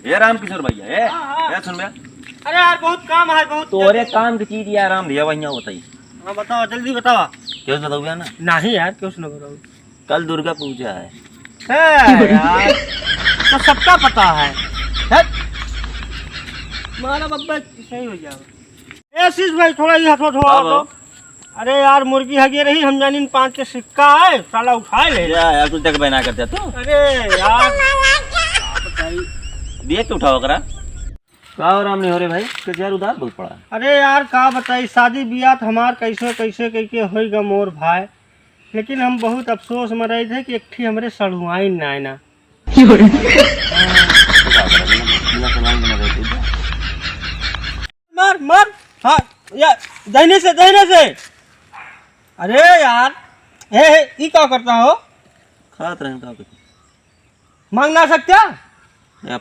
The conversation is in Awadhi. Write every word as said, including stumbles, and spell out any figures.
ए राम किशोर भैया, ए, हाँ, हाँ। ए सुन बे। अरे यार, बहुत काम है, बहुत तोरे जल्दी। काम की चीज यार, राम भैया, वहीं बताई। हाँ, बताओ, जल्दी बताओ। क्यों बताऊँ यार ना? नहीं यार, क्यों ना बताऊँ? कल दुर्गा पूजा है। है यार, तो सबका पता है। हट। मारा बब्बा, सही हो जाओ। ए आशीष भाई, थोड़ा ये हटो, थोड़ा हाँ, हटो। बाबू। अरे यार, मुर्गी हगे रही, हम जानिन पाँच के सिक्का है, साला उठाए ले। या, यार, कुछ देख बहना करते तू। अरे यार, का बताई। दिए तो उठाओ करा। का हो राम नहीं हो रे भाई, कुछ यार उदास बहुत पड़ा। अरे यार, का बताई, शादी बियाह त हमार कैसे कैसे कइके होई गा मोर भाई, लेकिन हम बहुत अफसोस में रही थे कि एक ठी हमरे सढ़ुआइन ना आए ना। मार, मार। हाँ, या, दाहिने से, दाहिने से। अरे यार, हे, हे, ई का करता हो? खात रहे, का करता? मांग ना सकते? या